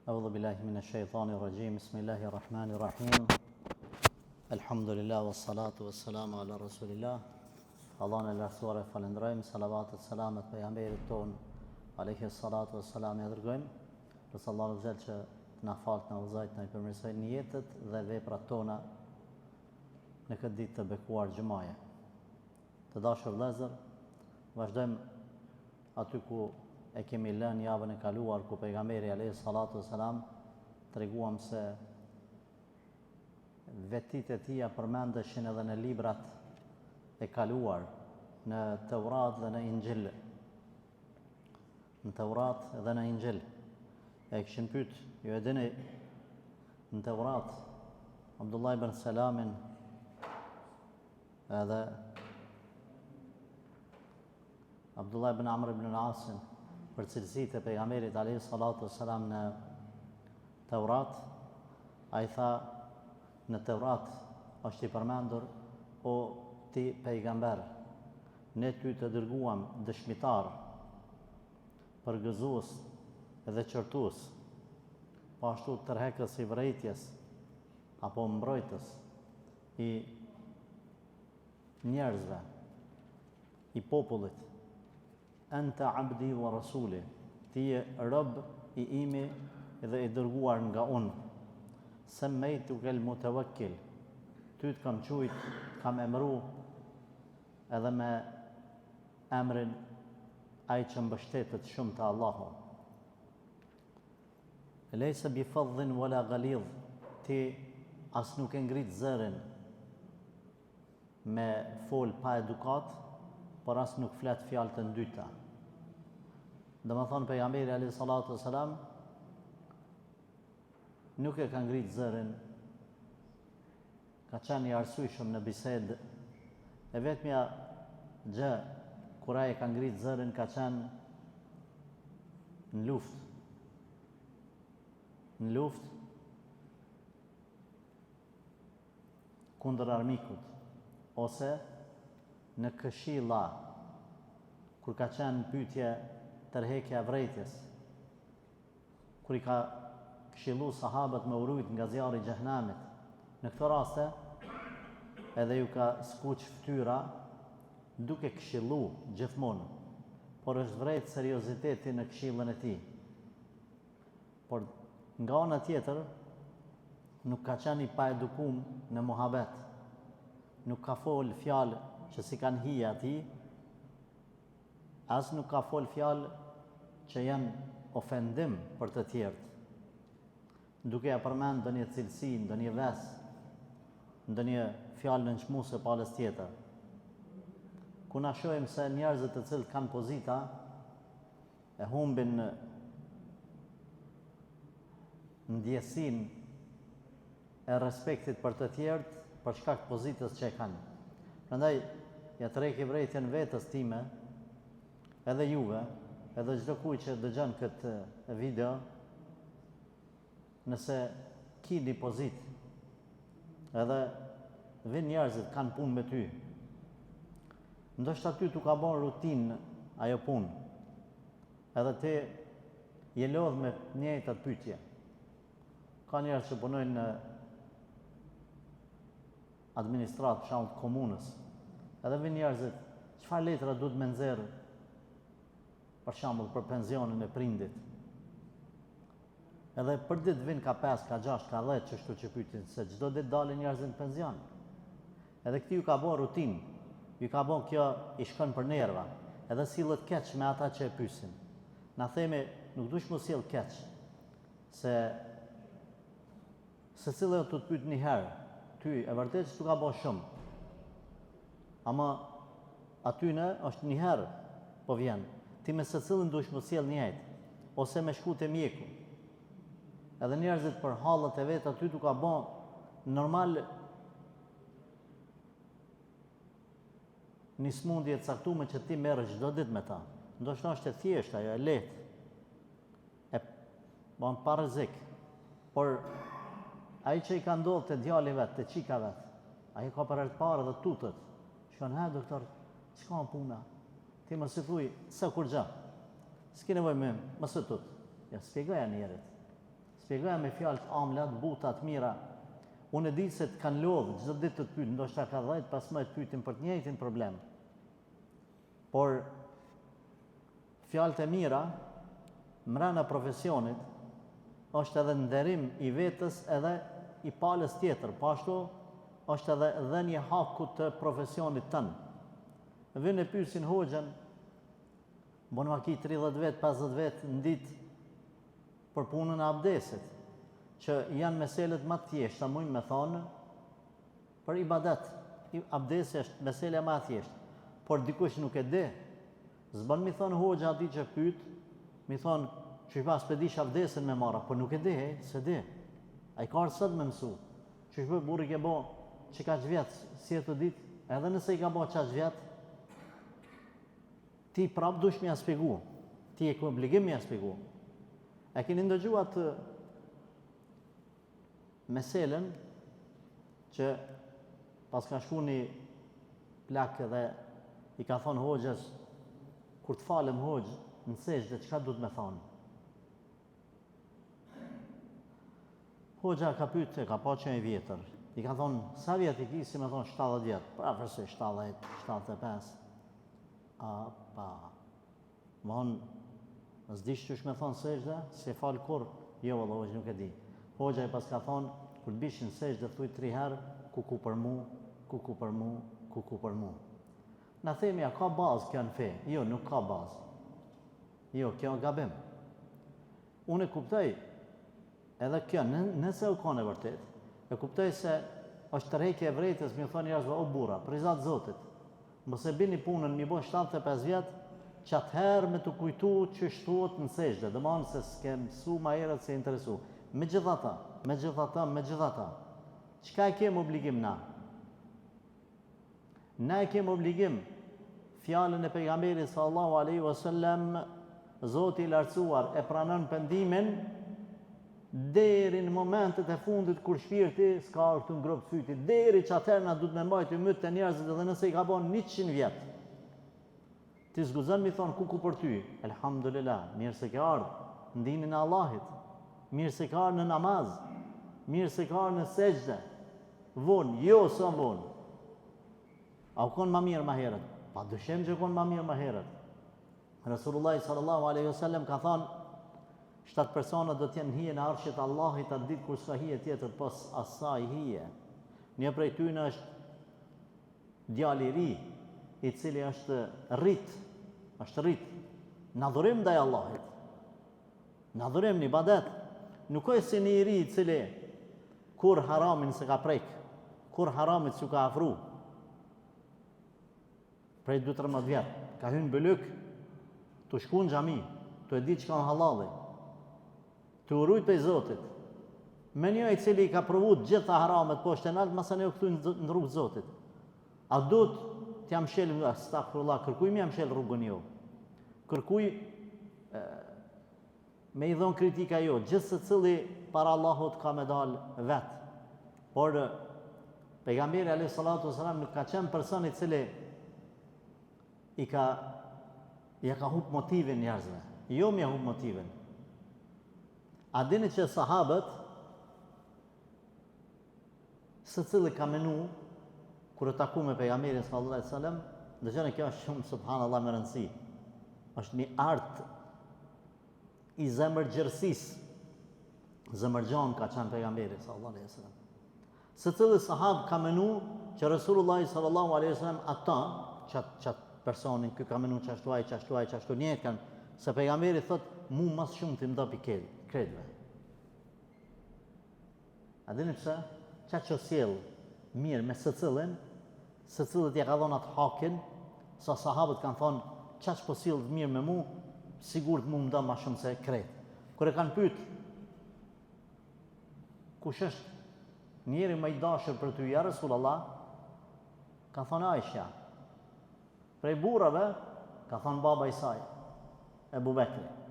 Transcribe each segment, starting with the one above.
أعوذ بالله من الشيطان الرجيم بسم الله الرحمن الرحيم الحمد لله والصلاة والسلام على رسول الله Allahun e lartësuar e falënderojmë, salavatet, selamet pejgamberit tonë, alejhi salatu ve selam e dërgojmë, lus Allahun azze që të na falë, të na udhëzojë, të na i përmirësojë nijetet dhe veprat tona në këtë ditë të bekuar xhumaje. Të dashur vëllezër, vazhdojmë aty ku e kemi lënë javën e kaluar ku pejgamberi alayhi salatu wasalam treguam se vetitë e tija përmendeshin edhe në librat e kaluar, në Teurat dhe në Inxhil. Në Teurat dhe në Inxhil. E kishin pyet, ju e dini në Teurat Abdullah ibn Selamin Edhe Abdullah ibn Amr ibn al-Asin për cilësitë e pejgamberit alayhi salatu wasalam në Teurat, ai tha në Teurat është i përmendur o ti pejgamber, ne ty të dërguam dëshmitar, përgëzues dhe qortues, po ashtu tërhekës i vërejtjes apo mbrojtës i njerëzve, i popullit, ente abdi wa rasuli, ti je rob i imi dhe i dërguar nga unë, semmejtukel mutewekkil, ty të kam qujt, të kam emru edhe me emrin ai që mbështetet shumë te Allahu. Lejse bi fadhin wala ghalidh, ti as nuk e ngrit zërin me fol pa edukatë, por as nuk flet fjalë të ndyta. Domethënë pejgamberi alayhi salatu wasalam nuk e ka ngrit zërin Ka qenë i arsyeshëm në bisedë. E vetmja gjë kur ai e ka ngrit zërin ka qenë në luftë. Në luftë kundër armikut ose në këshilla kur ka qenë në pyetje tërhekja e vërejtjes. kur i ka këshillu sahabët me u rujt nga zjarri i xhehenemit. Në këto raste edhe ju ka skuq fytyra duke këshillu gjithmonë, por është vrejt serioziteti në këshillën e tij. Por nga ana tjetër nuk ka qenë i paedukum në muhabet. Nuk ka fol fjalë që s'i kanë hije atij, As nuk ka fol fjalë që janë ofendim për të tjerët, duke ia përmend ndonjë cilësi, ndonjë ves, ndonjë fjalë nënçmuese palës tjetër. Ku na shohim se njerëzit të cilët kanë pozita e humbin ndjesinë e respektit për të tjerët për shkak të pozitës që e kanë. Prandaj ja tërheki vërejtjen vetes time, edhe juve, edhe çdo kujt që dëgjon këtë video, nëse ki një pozitë, edhe vin njerëzit kanë punë me ty. Ndoshta ty t'u ka bon rutinë ajo punë. Edhe ti je lodh me të njëjtat pyetje. Ka njerëz që punojnë në administratë, për shembull të komunës. Edhe vijnë njerëzit, çfarë letra duhet me nxjerr për shembull për penzionin e prindit. Edhe për ditë vijnë ka 5, ka 6, ka 10 qështu që pytin, se çdo ditë dalin njerëzit në penzion. Edhe këtij ju ka bo rutinë, ju ka bo kjo i shkon për nerva, edhe sillet keq me ata që e pysin. Na themi, nuk dush m'u sjell keq, Se secili tu të pyet një herë, ty e vërtetë që t'u ka bo shumë. Ama atyne është një herë po vjen. Ti me secilin duhesh m'u sjell njëjtë ose me shku te mjeku. Edhe njerëzit për hallet e veta ty t'u ka bo normal një smundje të caktume që ti merresh çdo ditë me ta. Ndoshta është e thjeshtë ajo, e lehtë. E bon pa rrezik. Por ai që i ka ndodhur te djali vet, te çika vet, ai e ka për herë të parë dhe tutet. Shkon he doktor, çka puna? Ti mos i thuj s'ka kurgjë. S'ke nevojë më, mos u tut. Ja spjegoja njerit. Spjegoja me fjalë të amla, të buta, të mira. Unë e di se të kanë lodhë, çdo ditë të të pyet, ndoshta ka 10, 15 pytin për të njëjtin problem. Por fjalët e mira mrena profesionit është edhe nderim i vetes edhe i palës tjetër, po ashtu është edhe dhënie hakut të profesionit tënd. Vijnë e pysin hoxhën, bon vaki 30 vjet, 50 vjet në ditë për punën e abdesit, që janë meselet ma të thjeshta, mujmë me thonë, për ibadet. Abdesi është meselja ma e thjeshtë, por dikush nuk e di. S'bën m'i thonë hoxha atij që pyet, m'i thonë qysh ba s'pe dish abdesin me marrë, po nuk e di, he, s'e di. Ai ka ardhur sot me mësu. Qysh bo burri ke bo qekaq vjet, si e të ditë, edhe nëse i ka bo qaq vjet, Ti prap dush me ja spjegu. Ti e ke obligim me ja spjegu. E keni ndëgju atë meselen që paska shku një plak edhe i ka thonë hoxhës kur të falem hoxhë në sexhde çka duhet me thonë? Hoxha ka pyet, e ka pa që i vjetër. I ka thonë, sa vjet i ki, si me thonë 70 vjet, përafërsisht 70, 75. A, pa. Mon, s'dish qysh me thonë sexhde, s'je falë kurrë, jo valla, hoxhë nuk e di. Hoxha i paska thonë, kur të bish në sexhde, thuj tri herë, kuku për mu, kuku për mu, kuku për mu. Na themi, a ka bazë kjo në fe? Jo, nuk ka bazë. Jo, kjo gabim. Unë e kuptoj edhe kjo, nëse u kon e vërtet, e kuptoj se është tërheqje e vërejtjes, me thonë njerëzve o burra, për riza të Zotit, mos e bini punën m'i bo 75 vjet, që atëherë me të kujtu qysh thuhet në sexhde, domethonë se s'ke mësu ma herët s'je interesu. Megjithatë, megjithatë, megjithatë, çka e kem obligim na? Na e kem obligim fjalën e pejgamberit sallallahu alaihi wasallam Zoti i lartësuar e pranon pendimin deri në momentet e fundit kur shpirti s'ka ardhur në gropë fytit, deri që atëherë na duhet me mbajt ymyt te njerëzit edhe nëse i ka bon 100 vjet. Ti s'guxon m'i thon kuku për ty, elhamdulillah, mirë se ke ardhur në dinin e Allahit, mirë se ke ardhur në namaz, mirë se ke ardhur në sexhde. Vonë, jo s'o vonë. A u konë ma mirë ma herët? Pa dyshim që u konë ma mirë ma herët. Resulullah sallallahu alaihi wasallam ka thënë shtatë persona do të jenë në hijen e arshit të Allahit atë ditë kur s'ka hije tjetër pos asaj hije. Një prej tyre është djali i ri, i cili është rrit, është rrit në adhurim ndaj Allahit. Në adhurim në ibadet, nuk është si një i ri i cili kurrë haramin s'e ka prek, kurrë haramit s'u ka afru. Prej 2-13 vjet, ka hy në bylyk, tu shku në xhami, tu e di çka është hallalli, tu u rujt prej Zotit. Me një i cili i ka provu të gjitha haramet poshtë e nalt, masanej u kthy në rrugë të Zotit. A duhet t'ja mshelim, estagfirullah, kërkuj me ja mshel rrugën jo. Kërkuj me i dhonë kritika jo, gjithsecili para Allahut ka me dalë vetë. Por, pejgamberi a.s. nuk ka qenë person i cili i ka, ja ka hup motivin njerëzve. Jo me ja hup motivin. A dini që sahabët, Secili ka menu, kur u taku me pejgamberin sallallahu alaihi wasallam, dëgjoni kjo është shumë subhanallah me rëndësi. Është një art i zemërgjerësisë. Zemërgjon ka qenë pejgamberi sallallahu alaihi wasallam. Secili sahab ka menu që Resulullah sallallahu alaihi wasallam ata, qat qat personin ky ka menu qashtu ai, qashtu ai, qashtu njëjtë kanë, se pejgamberi thot mu ma s'shumti m'do pi krejtve. A dini pse? Qaq u sjell mirë me secilin, secilit ja ka dhonë atë hakin, sa sahabët kanë thonë, qaq po sillet mirë me mu, sigurt mu më do ma shumë se krejt. Kur e kanë pyet, kush është njeri më i dashur për ty, ja Resulallah, ka thonë Aisha. Prej burrave, ka thonë baba i saj, Ebu Bekri.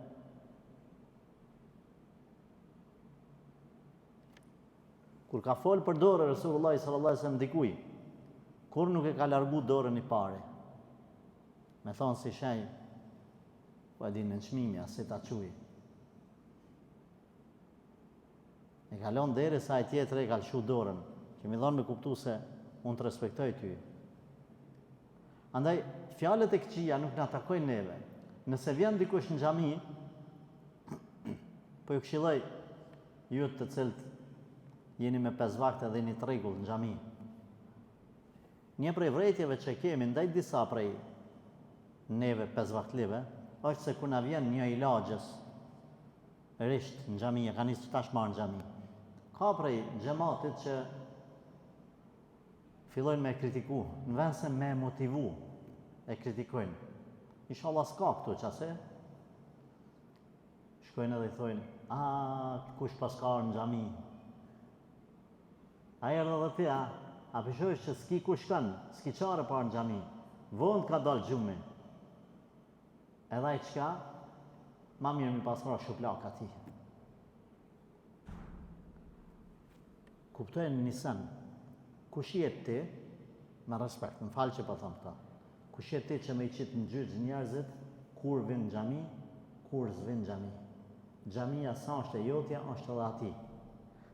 Kur ka fol për dorë Resulullah sallallahu alaihi wasallam dikuj, kurrë nuk e ka largu dorën i pari. Me thonë si shenjë, po e di nënçmimi, a si ta quj. E ka lon derisa ai tjetri e ka lëshu dorën, që me i dhonë me kuptu se unë të respektoj ty. Andaj, fjalët e këqija nuk na takojnë neve. Nëse vjen dikush në xhami, po ju këshilloj ju të cilët jeni me pesë vakte dhe jeni të rregullt në xhami. Një prej vërejtjeve që kemi ndaj disa prej neve pesëvaktlive, është se kur na vjen një i lagjes risht në xhami, e ka nisë tash me ardh në xhami. Ka prej xhematit që fillojnë me kritiku, në vend se me motivu, e kritikojnë. Inshallah s'ka këtu qasi, shkojnë edhe i thojnë, a, kush paska ardh në xhami? A erdhe edhe ti, a? A po shohësh që s'ki ku shkon, s'ki çare pa ardh në xhami. Vonë të ka dalë gjumi. Edhe ai çka? Ma mirë mi pas ra shuplaka atij. Kuptojnë një sen. Kush je ti, me respekt, më fal që po them këta. Kush je ti që me i qitë në gjyq njerëzit kur vin në xhami, kur s'vin në xhami. Xhamia sa është e jotja, është edhe atij.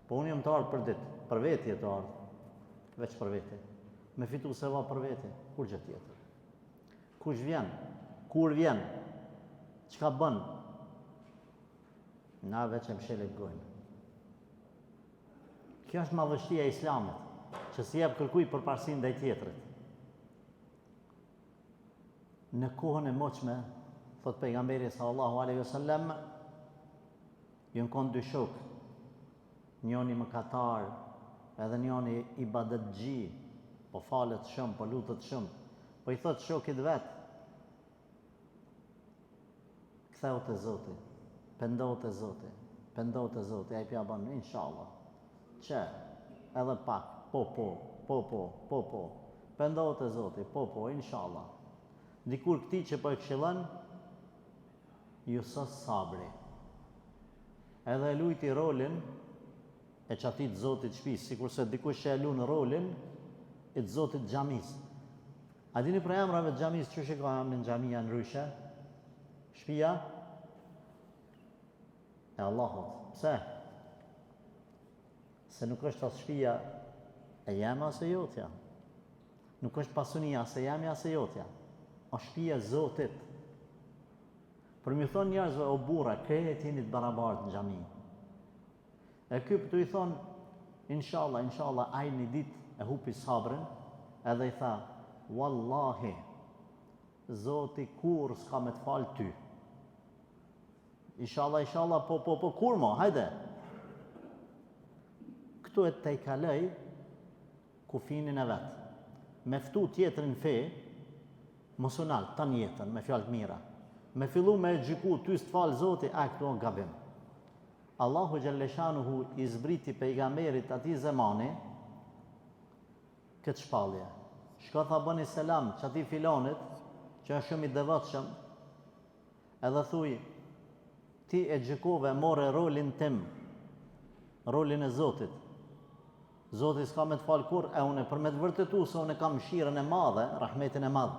Po unë jam tu ardhë për ditë, për veti je tu ardhë, veç për veti. Me fitu sevap për veti, kurgjë tjetër. Kush vjen, kur vjen, çka bën, na veç e mshelim gojën. Kjo është madhështia e islamit, që s'i jep kërkuj përparësi ndaj tjetrit. Në kohën e moçme, thot pejgamberi sallallahu alaihi wasallam, Jon kon dy shokë, njoni mëkatar edhe njoni ibadetxhi, po falet shumë, po lutet shumë. Po i thot shokit vet, ktheu te Zoti, pendohu te Zoti, pendohu te Zoti, ai pja bën, inshallah. Që, edhe pak, po po, po po, po po, pendohu te Zoti, po po, inshallah. Dikur këtij që po e këshillon, Ju sos sabri. Edhe e lujti rolin e qatij të zotit shpisë, sikurse dikush që e lun rolin e të zotit xhamisë. A dini prej emrave të xhamisë qysh e ka emrin xhamia ndryshe? Shpia e Allahut. Pse? Se nuk është as shpia e jeme as e jotja. Nuk është pasunia as e jemja as e jotja. Është shpia e Zotit. Për me i thonë njerëzve o burra, krejt jeni të barabartë në xhami. E ky tu i thonë, inshallah, inshallah, ai një ditë e hupi sabrin, edhe i tha, wallahi, Zoti kurrë s'ka me të falë ty. Inshallah, inshallah, po, po, po, kur mo, hajde. Këtu e tejkaloi kufinin e vet. Me ftu tjetrin n'fe, mos u nal tan jetën me fjalë të mira. Me fillu me e gjyku ty s'të fal Zoti, a këtu o gabim. Allahu xhelleshanuhu i zbriti pejgamberit atij zemani këtë shpallje. Shko tha bëni selam qatij filonit, që është shumë i devotshëm, Edhe thuj, ti e gjykove, more rolin tim, rolin e Zotit. Zoti s'ka me të falë kurrë, e une për me të vërtetu se une kam mëshirën e madhe, rahmetin e madh.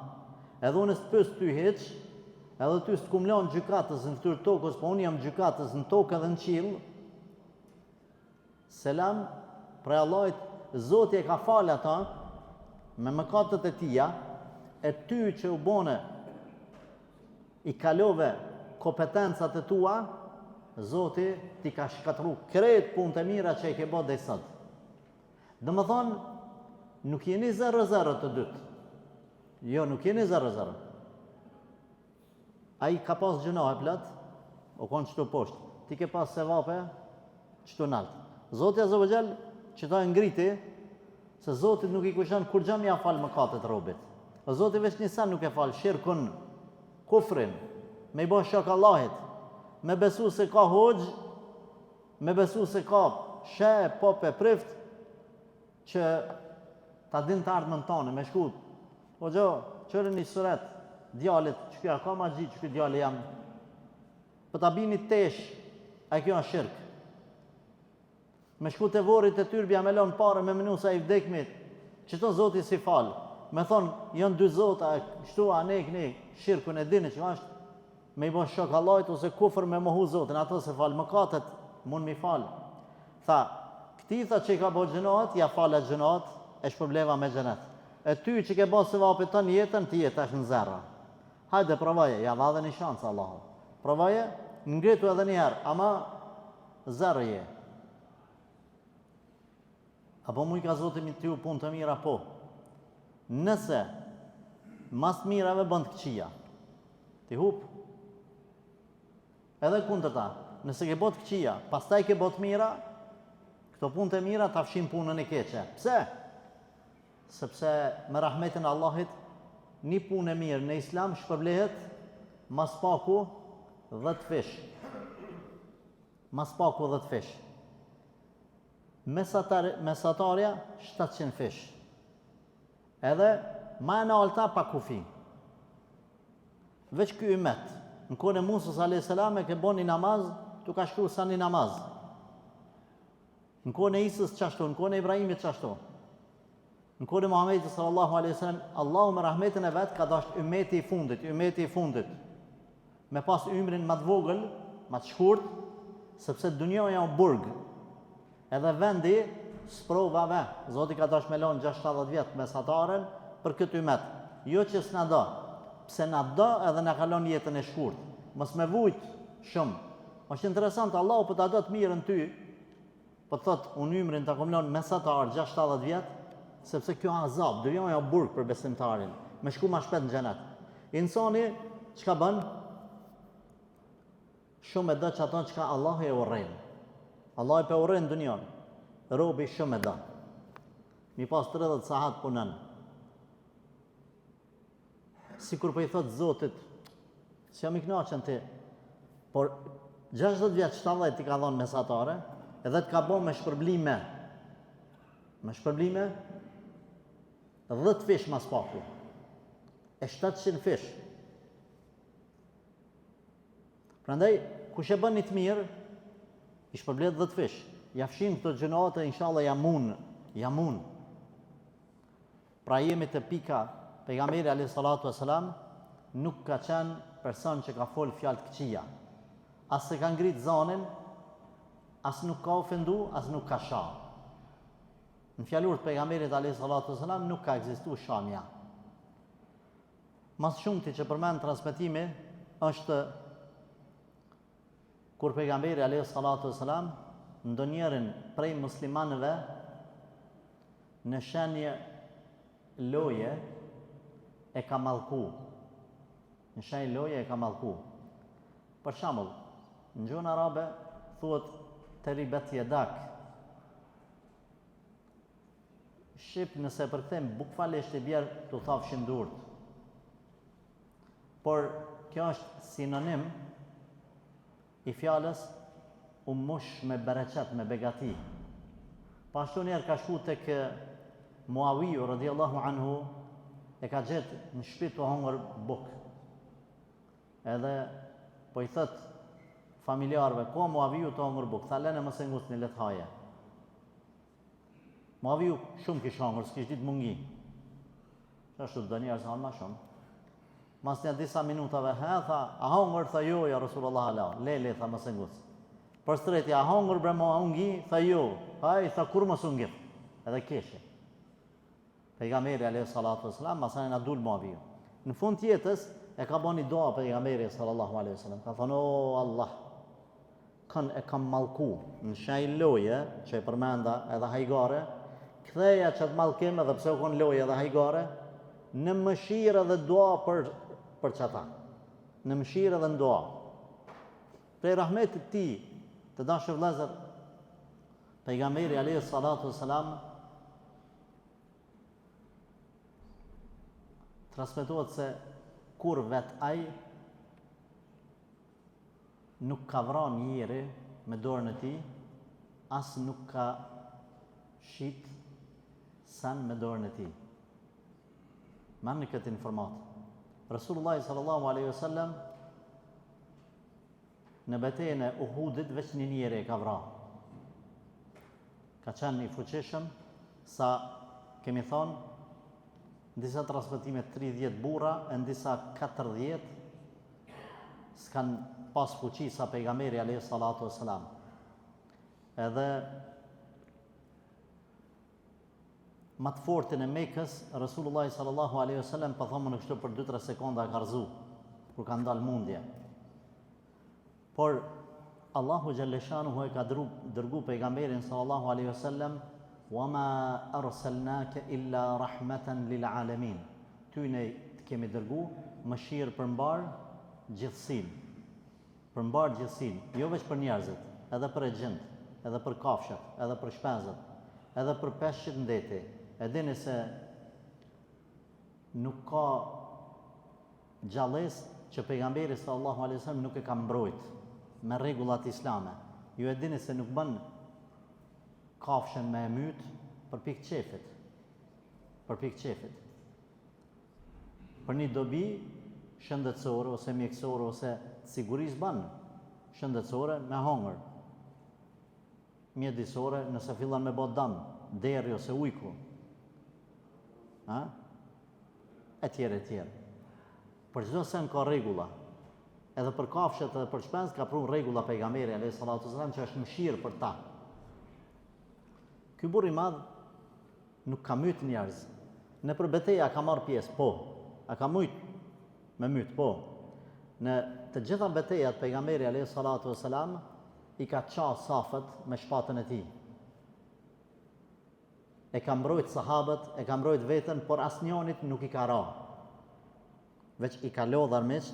Edhe une s'të pys ty hiç, edhe ty s'të kum lanë gjykatës në ftyrë tokës, po unë jam gjykatës në tokë edhe në qiell. Selam prej Allahit, Zoti e ka falë ata me mëkatet e tija, e ty që u bone i kalove kompetencat e tua, Zoti t'i ka shkatërru krejt punët e mira që i ke bo deri sot. Domethonë, nuk jeni 0-0 të dytë. Jo, nuk jeni 0-0. Ai ka pas gjynahe plot, u konë qëtu poshtë. Ti ke pas sevape, qëtu nalt. Zoti Azza wa Jall, qëta e ngriti, se Zotit nuk i kushton kurgja me ia falë mëkatet robit. O Zoti veç një sen nuk e falë, shirkun, kufrin, me i bo shok Allahit, me besu se ka hoxhë, me besu se ka sheh, pop e prift, që ta din të ardhmen tane, me shku, hoxhë, qyre një suret, djalit, që kjo a ka magji, që kjo djali jam, po ta bi një tesh, a kjo është shirk. Me shku te vorri te tyrbja me lon pare, me menu se ai vdekmi, qëto zoti s'i fal, me thonë, janë dy zota, kështu a ne këni, shirkun e dini që është, me i bo shok Allahit ose kufër me mohu zotin, ato s'e fal, mëkatet mund m'i fal. Tha, këtij tha që i ka bo gjynahet, ja fala gjynahet, e shpërbleva me xhenet. E ty që ke bo sevape tanë jetën, ti je tash në zerr. Hajde provoje, ja dha edhe një shans Allahu. Provoje, ngritu edhe një herë, ama zerr je. A po mujka Zoti me t'u punë të mira? Po. Nëse mas të mirave bën të këqija, ti hup. Edhe kundërta, nëse ke bo të këqija, pastaj ke bo të mira, këto punë të mira ta fshin punën e keqe. Pse? Sepse me rahmetin e Allahit, një punë e mirë në islam shpërblehet mas paku 10 fish. Mas paku 10 fish. Mesatar, mesatarja 700 fish. Edhe ma e nalta pa kufi. Veç ky ymet, në kohën e Musës alayhis salam e ke bo një namaz, t'u ka shkru sa një namaz. Në kohën e Isës qashtu, në kohën e Ibrahimit qashtu. Në kohën e Muhamedit sallallahu alaihi wasallam, Allahu me rahmetin e vet ka dasht ymeti i fundit, ymeti i fundit. Me pas ymrin ma të vogël, ma të shkurt, sepse dunjaja o burg. Edhe vendi sprovave, Zoti ka dasht me lon 60-70 vjet mesataren për këtë ymet. Jo që s'na do, pse na do edhe na ka lon jetën e shkurt. Mos me vujt shumë. Është interesant, Allahu po ta do të mirën ty, po të thot, unë ymrin ta kom lon mesatar 60-70 vjet, sepse kjo azab, dunjaja o burg për besimtarin, me shku ma shpejt në xhenet. Insani, çka bën? Shumë e do qaton çka Allahu e urren. Allahu pe urren dunjon. Robi shumë e do. Mi pas 30 sahat punën. Sikur po i thot Zotit, s'jam i knaqën ti, por 60 vjet 70 t'i ka dhonë mesatare, edhe të ka bo me shpërblime, me shpërblime, 10 fish mas paku, e 700 fish. Prandaj, kush e bën një të mirë, i shpërblehet 10 fish. Ja fshin këto gjynate, inshallah ja mun, ja mun. Pra jemi te pika, pejgamberi alayhi salatu wasalam nuk ka qenë person që ka fol fjalë të këqija. As s'e ka ngrit zanin, as nuk ka ofendu, as nuk ka sha. Në fjalor të pejgamberit alayhi salatu wasalam nuk ka ekzistu shamja. Ma s'shumti që përmend transmetimi është kur pejgamberi alayhi salatu wasalam ndonjërin prej muslimanëve në shenjë loje e ka mallku. Në shenjë loje e ka mallku. Për shembull, në gjuhën arabe thuhet teribet jedak. Shqip nëse e përkthejmë bukvalisht i bjer t'u thafshin durt. Por kjo është sinonim i fjalës u mush me bereqet, me begati. Po ashtu njëherë ka shku tek Muawiu radiallahu anhu e ka gjetë në shpi tu hongër bukë. Edhe po i thot familjarëve, ku Muawiu tu hongër bukë? Tha lene mos e ngucni le të haje. Muaviu shumë kish hangër, s'kish ditë m'u ngi. Ashtu do njerëz hanë ma shumë. Mas nja disa minutave, he, tha, a hongër, tha jo, ja Rasulullah hala, le, le, tha mos e nguc. Për s'treti, a hongër, bre, mo, a u ngi, tha jo, haj, tha, kurrë mos u ngif, edhe keshi. Pejgamberi, alejhi salatu ve selam, masanej dul Muaviu. Në fund të jetës, e ka bo një dua pejgamberi, sallallahu alejhi selam, ka thonë, o Allah, Kënd e kam mallku në shenjë loje, që e përmenda edhe hajgare, ktheja qat mallkim edhe pse u kon loje edhe hajgare, në mëshirë edhe dua për për qata. Në mëshirë edhe në dua. Prej rahmetit tij, të dashur vëllezër, pejgamberi alayhi salatu wasalam transmetohet se kur vet ai Nuk ka vra njeri me dorën e tij, as nuk ka shit sen me dorën e tij. Merrni këtë informatë. Resulullah sallallahu alaihi wasallam në betejën e Uhudit veç një njeri e ka vra. Ka qenë i fuqishëm sa kemi thonë në disa transmetime 30 burra e në disa 40 s'kan pas fuqi sa pejgamberi alayhi salatu wasalam. Edhe ma të fortin e Mekës, Resulullah sallallahu alaihi wasallam po thomë në kështu për 2-3 sekonda e ka rrëzu, kur ka ndalë mundje. Por Allahu xhelleshanuhu e ka dru, dërgu pejgamberin sallallahu alaihi wasallam wa ma arsalnaka illa rahmatan lil alamin. Ty ne të kemi dërgu mëshirë për mbarë gjithësinë. Për mbarë gjithësinë, jo veç për njerëzit, edhe për exhinët, edhe për kafshët, edhe për shpenzët, edhe për peshqit në deti. E dini se nuk ka gjallesë që pejgamberi sallallahu alaihi wasallam nuk e ka mbrojt me rregullat islame. Ju e dini se nuk bën kafshën me e myt për pikë qefit. Për pikë qefit. Për një dobi shëndetësore ose mjekësore ose të sigurisë bën shëndetësore me hongër. Mjedisore nëse fillon me bë dëm derri ose ujku. Ha? E tjerë e tjerë. Për çdo sen ka rregulla. Edhe për kafshët edhe për shpenzët ka pru rregulla pejgamberi alayhis salatu wasalam që është mëshirë për ta. Ky burrë i madh Nuk ka myt njerëz. Nëpër beteja ka marrë pjesë, po. A ka mujt me myt, po. Në të gjitha betejat pejgamberi alayhi salatu wasalam i ka ça safet me shpatën e tij. E ka mbrojt sahabët, e ka mbrojt veten, por asnjonit nuk i ka ra. Veç i ka lodh armiqt,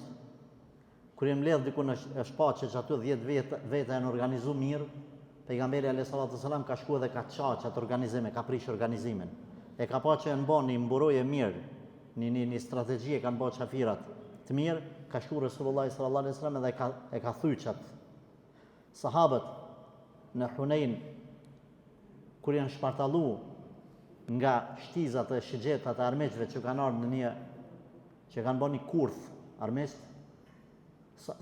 kur janë mbledh diku në është pa që aty 10 veta, veta janë organizu mirë, pejgamberi alayhi salatu wasalam ka shku edhe ka ça qat organizim, e ka prish organizimin. E ka pa që janë bo një mburojë e mirë, një, një, një strategji e kanë bo qafirat të mirë, ka shku Resulullah sallallahu alaihi wasallam edhe e ka, e ka thy qat. Sahabët në Hunein kur janë shpartallu nga shtizat e shigjetat e armiqve që kanë ardhur në një që kanë bërë një kurth armiqt,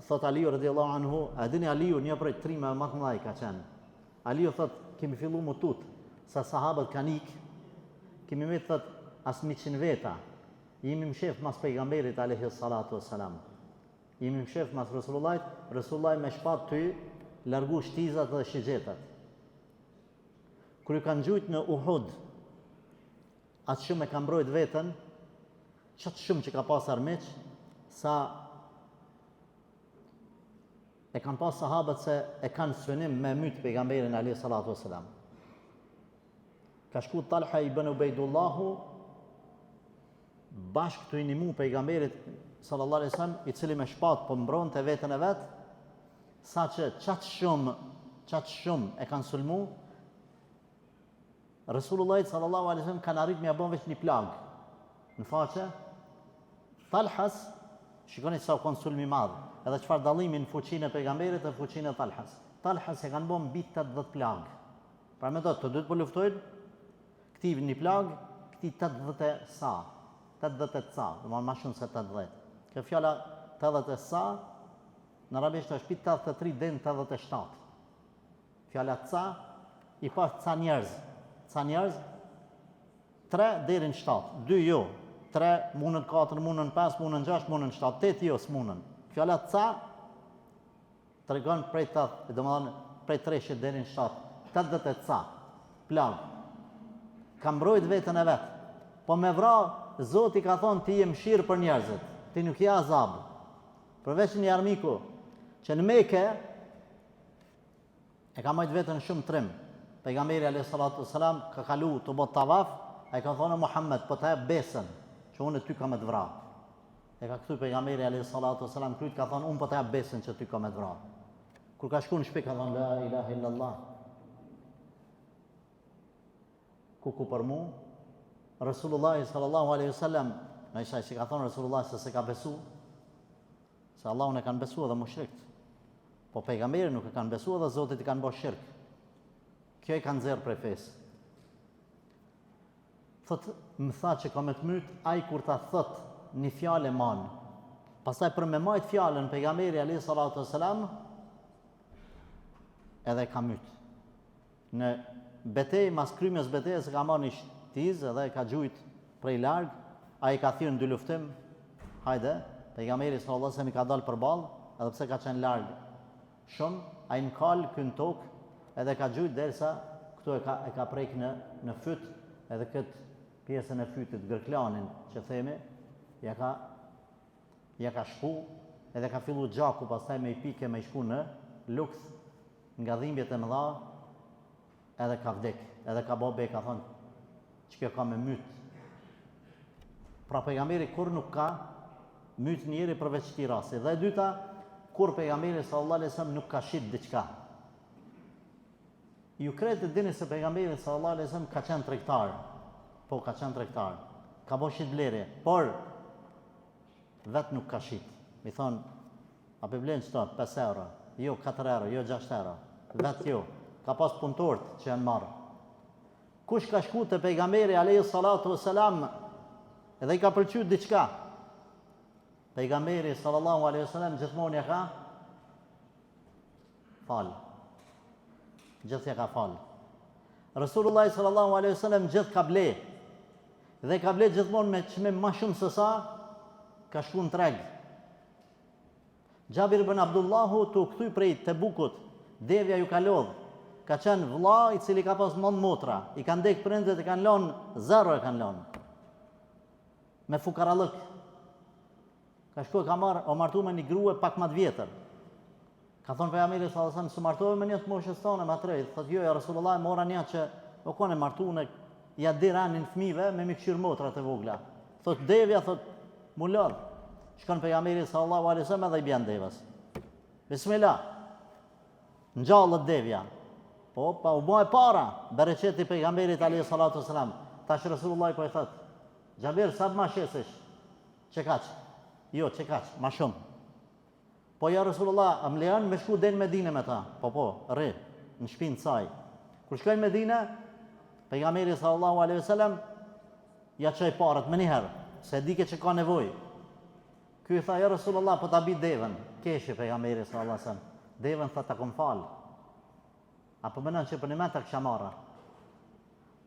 thot Aliu radiallahu anhu, a dini Aliu një prej trimave më të mëdhaj ka qenë. Aliu thot, kemi fillu m'u tut, sa sahabët kanë ik, kemi met thot as 100 veta, jemi mshef mas pejgamberit alayhi salatu wassalam. Jemi mshef mas Resulullahit, Resulullahi me shpatë tuj largu shtizat dhe shigjetat. Kur ju kanë gjujt në Uhud, atë shumë e ka mbrojt veten, qatë shumë që ka pas armiq, sa e kanë pas sahabët se e kanë synim me mytë pejgamberin alayhi salatu wasalam. Ka shku Talha ibn Ubejdullahu bashkë tu i nimu pejgamberit sallallahu alaihi wasallam, i cili me shpatë po mbronte veten e vet, sa që qaq shumë, qaq shumë e kanë sulmu, Resulullahit sallallahu alaihi wasallam kanë arrit me ia bon veç një plagë në faqe. Talhas, shikoni sa u kon sulmi i madh, edhe çfarë dallimi në fuqinë e pejgamberit dhe fuqinë e Talhas. Talhas e kanë bon mbi 80 plagë. Pra me do të dytë po luftojnë, këtij një plagë, këtij 80 e sa, 80 e ca, domethënë ma shumë se 80. Kjo fjala 80 e sa, në arabisht është pi 83 deri në 87. Fjala ca, i pa ca njerëz, ca njerëz, 3 deri në 7, 2 jo, 3 mundën 4, mundën 5, mundën 6, mundën 7, 8 jo, s'mundën. Fjala ca, Tregon prej të, domethënë prej treshit deri në shtatë, 80 e ca plagë. Ka mbrojt veten e vet. Po me vra, Zoti ka thonë ti je mëshirë për njerëzit, ti nuk je azab. Përveç një armiku që në Mekë e ka majt veten shumë trim. Pejgamberi alayhi salatu wasalam ka kalu tu bo tavaf, ai ka thonë Muhammed, po ta jap besën që unë ty kam me të vra. E ka kthy pejgamberi alayhi salatu wasalam kryt ka thonë unë po ta jap besën që ty kam me të vra. Kur ka shku në shtëpi ka thonë la ilaha illallah. Kuku për mu Resulullah sallallahu alaihi wasallam, në isha s'i ka thonë Resulullah se s'e ka besu, se Allahun e kanë besu edhe mushrikt. Po pejgamberin nuk e kanë besu edhe Zotit i kanë bo shirk. Kjo i ka nxjerr prej fesë. Thot, më tha që ka me të myt, ai kur ta thot një fjalë e man. Pastaj për me majt fjalën pejgamberi alayhi salatu wasalam edhe e ka myt. Në betejë mas krymjes betejës e ka marrë një shtizë edhe e ka gjujt prej larg, ai ka thirrë në dyluftim, hajde, pejgamberi sallallahu alaihi wasallam i ka dalë përballë, edhe pse ka qenë larg shumë, ai në kalë, ky në tokë. Edhe ka gjujt derisa këtu e ka e ka prek në në fyt, edhe këtë pjesën e fytit, gërklanin që themi, ja ka ja ka shpu, edhe ka fillu gjaku pastaj me i pikë me i shku në lukth nga dhimbjet e mëdha, edhe ka vdek, edhe ka bo be, ka thonë, që kjo ka me myt. Pra pejgamberi kurrë nuk ka myt njeri përveç këtij rasti. Dhe e dyta, kurrë pejgamberi sallallahu alaihi wasallam nuk ka shit diçka. Ju krejt e dini se pejgamberi sallallahu alaihi wasallam ka qenë tregtar. Po ka qenë tregtar. Ka bo shitblerje, por vet nuk ka shit. Me i thonë, a pe blen qëto, 5 euro, jo 4 euro, jo 6 euro, vet jo. Ka pas punëtorët që janë marrë. Kush ka shku te pejgamberi alejhi salatu vesselam edhe i ka pëlqy diçka. Pejgamberi sallallahu alejhi wasallam gjithmonë ja ka fal. Gjithë ja ka fal. Resulullah sallallahu alejhi wasallam gjithë ka ble. Dhe ka ble gjithmonë me çmim ma shumë se sa ka shku në treg. Xhabir ibn Abdullahu tu u kthy prej Tebukut, devja ju ka lodh. Ka qenë vlla i cili ka pas nëntë motra, i kanë dek prindët e kanë lënë zero e kanë lënë. Me fukarallëk. Ka shku e ka marr, o martu me një grue pak më të vjetër. Ka thonë pejgamberi sallallahu alajhi wasallam, "S'u martove me një të moshës tonë, më të re." Thotë, "Jo, ja Rasulullah, mora një që o kon e martune, ja di renin fëmijëve me m'i kqyr motrat e vogla." Thotë, "Devja, thotë, m'u lodh." Shkon pejgamberi sallallahu alajhi wasallam edhe i bjen devës. Bismillah. Ngjallet devja. Po, pa u bë e para, bereqeti i pejgamberit alayhi salatu wasalam. Tash Resulullah po i thot, Xhabir, sa ma shesish? Qekaq? Jo, qekaq, ma shumë. Po ja Resulullah, a më lejon me shku deri në Medine me ta? Po po, rri në shpinë të saj. Kur shkoi në Medine, pejgamberi sallallahu alaihi wasallam ja çoi paret menjëherë, se e dike që ka nevojë. Ky i tha ja Resulullah, po ta bi devën. Keshi pejgamberi sallallahu alaihi wasallam. Devën tha ta kom fal. A po menon që përnjëmend ta kisha marrë?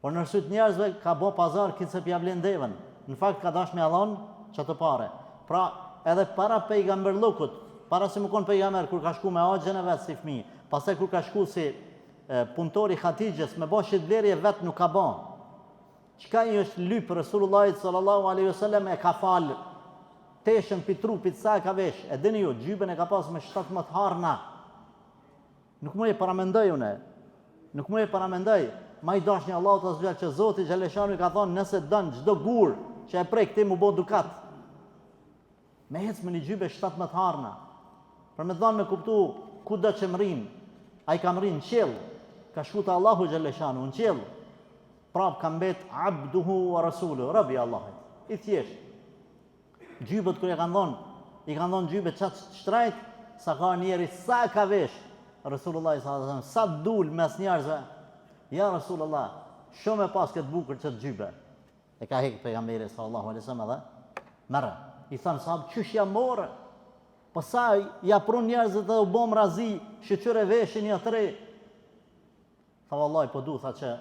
Por në sytë njerëzve ka bo pazar kinse p'ja blen devën. Në fakt ka dash me ja dhon qato pare. Pra, edhe para pejgamberllëkut, para se me kon pejgamber kur ka shku me axhën e vet si fëmijë, pastaj kur ka shku si punëtor i Hatixhes me bo shitblerje vet nuk ka bo. Çka i është lyp Resulullahit sallallahu alaihi wasallam e ka fal teshën pi trupit sa e ka vesh. E dini ju, xhyben e ka pas me 17 harna. Nuk muj e paramendoj une. Nuk muj e paramendoj. Ma i dashni i Allahut azze ve xhel që Zoti xheleshanu i ka thonë nëse don çdo gur që e prek ti m'u bo dukat. Me hec me një xhybe 17 harna. Për me dhanë me kuptu ku do që mrrin. Ai ka mrri në qiell. Ka shku te Allahu xheleshanu në qiell. Prap ka mbet abduhu wa rasuluhu, robi i Allahit. I thjeshtë. Xhybet kur ja kanë dhonë, i kanë dhonë xhybe qaq të shtrejt, sa ka njeri sa e ka vesh, Resulullah sallallahu alaihi wasallam, sa dul mes njerëzve, ja Resulullah, shumë e paske të bukur qët xhybe. E ka hek pejgamberi sallallahu alaihi wasallam edhe merre. I thanë sahabët, qysh ja more? Po sa ja prun njerëzit dhe u bom razi, shyqyr e veshin një të re. Tha vallahi po du, tha që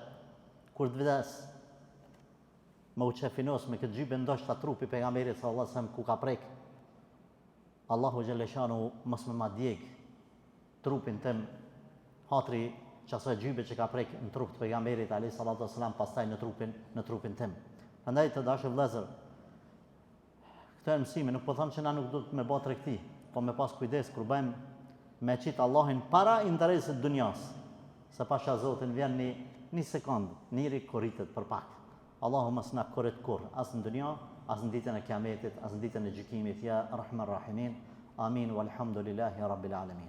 kur të vdes, Me u qefinos me këtë xhybe ndoshta trupi pejgamberit sallallahu alaihi wasallam ku ka prek Allahu xheleshanu mos me ma djeg trupin tem hatri qasaj xhybe që ka prek në trup të pejgamberit alaihi salatu wasallam pastaj në trupin në trupin tim. Prandaj të dashur vëllezër, Këto janë mësime, nuk po them që na nuk duhet me bë tregti, po me pas kujdes kur bëjmë me qit Allahin para interesit dunjas. Se pasha Zotin vjen një një sekond, njeri koritet për pak. Allahu mos na korit kurrë, as në dunja, as në ditën e Kiametit, as në ditën e gjykimit, ja Erhamer Rahimin. Amin walhamdulillahi rabbil alamin.